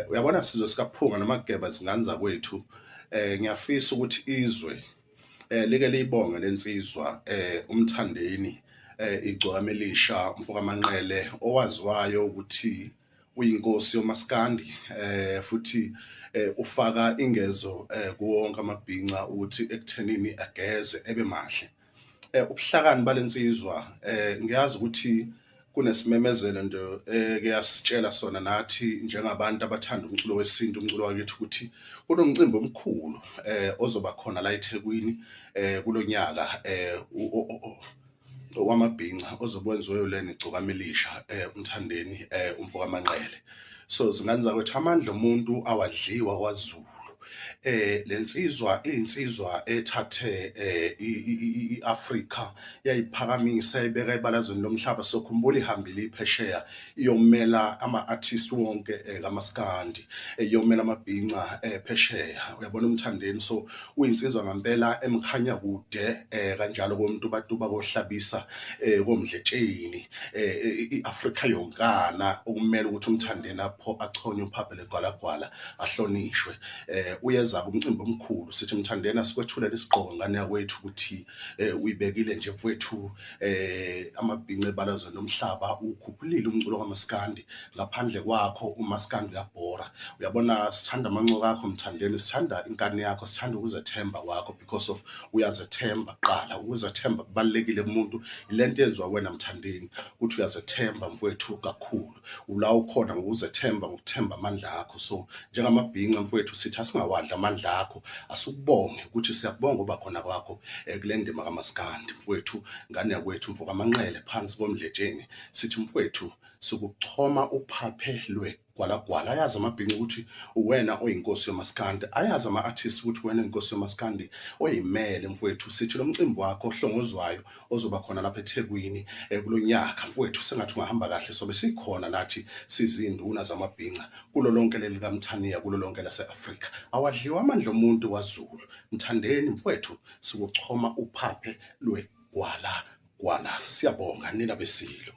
Uyabona sizwe sikaPhunga noMageba zingane zakwethu, ngiyafisa ukuthi izwe like liyibonge lensizwa uMthandeni Igcokama Elisha umfokaManqele owaziwayo ukuthi uyinkosi yomaskandi, futhi ufaka ingezo kuwo wonke amabhinca ukuthi ekuthenini ageze ebe mahle. Ubuhlakani balensizwa, ngiyazi ukuthi kunesimemezelo nje eke yasitshela sona nathi njengabantu abathanda umculo wesintu, umculo wakithi, ukuthi kunomcimbi omkhulu ozoba khona la eThekwini kulonyaka wamabhinca ozobe wenziwe lena Igcokama Elisha, uMthandeni umfokaManqele. So zingane zakwethu, amandla omuntu awadliwa kwaZulu. Lensizwa iyinsizwa ethathe iAfrika yayiphakamisa yayibeka ebalazweni lomhlaba. Sokhumbula ihambile iphesheya iyomela ama-artist wonke kamaskandi, iyomela amabhinca phesheya. Uyabona uMthandeni, so uyinsizwa ngempela emkhanya kude kanjalo koMtubatuba, koHlabisa, koMdletsheni, iAfrika yonkana okumele ukuthi uMthandeni apho achonywe uphaphe legwalagwala ahlonishwe. Uyeza umcimbi omkhulu, sithi Mthandeni asikwethulele isigqoko ngane yakwethu ukuthi uyibekile nje mfowethu amabhinca ebalazweni lomhlaba, ukhuphulile umculo kaMaskandi. Ngaphandle kwakho uMaskandi uyabhora. Uyabona sithanda amancoka akho Mthandeni, sithanda inkani yakho, sithanda ukuzethemba kwakho because of uyazethemba kuqala. Ukuzethemba kubalulekile kumuntu, ilento yenziwa wena Mthandeni ukuthi uyazethemba mfowethu kakhulu, ula ukhona ngokuzethemba, ngokuthemba amandla akho. So njengamabhinca mfowethu sithi asingawadli amandla akho, asukubonge ukuthi siyakubonga uba khona kwakho kule ndima kaMaskandi mfowethu, ngane yakwethu mfokaManqele phansi koMdletsheni. Sithi mfowethu sikuchoma uphaphe lwegwalagwala. Ayazi amabhinca ukuthi uwena oyinkosi yomaskandi, ayazi ama-artist ukuthi wena oyinkosi yomaskandi oyimele mfowethu. Sithi lo mcimbi wakho ohlongozwayo ozoba khona lapha eThekwini kulonyaka mfowethu, sengathi ungahamba kahle, sobe sikhona nathi sizinduna zamabhinca kulo lonke leli kaMthaniya, kulo lonke lase-Afrika. Awadliwa amandla omuntu kwaZulu. Mthandeni mfowethu, sikuchoma uphaphe lwegwala gwala. Siyabonga nina beSilo.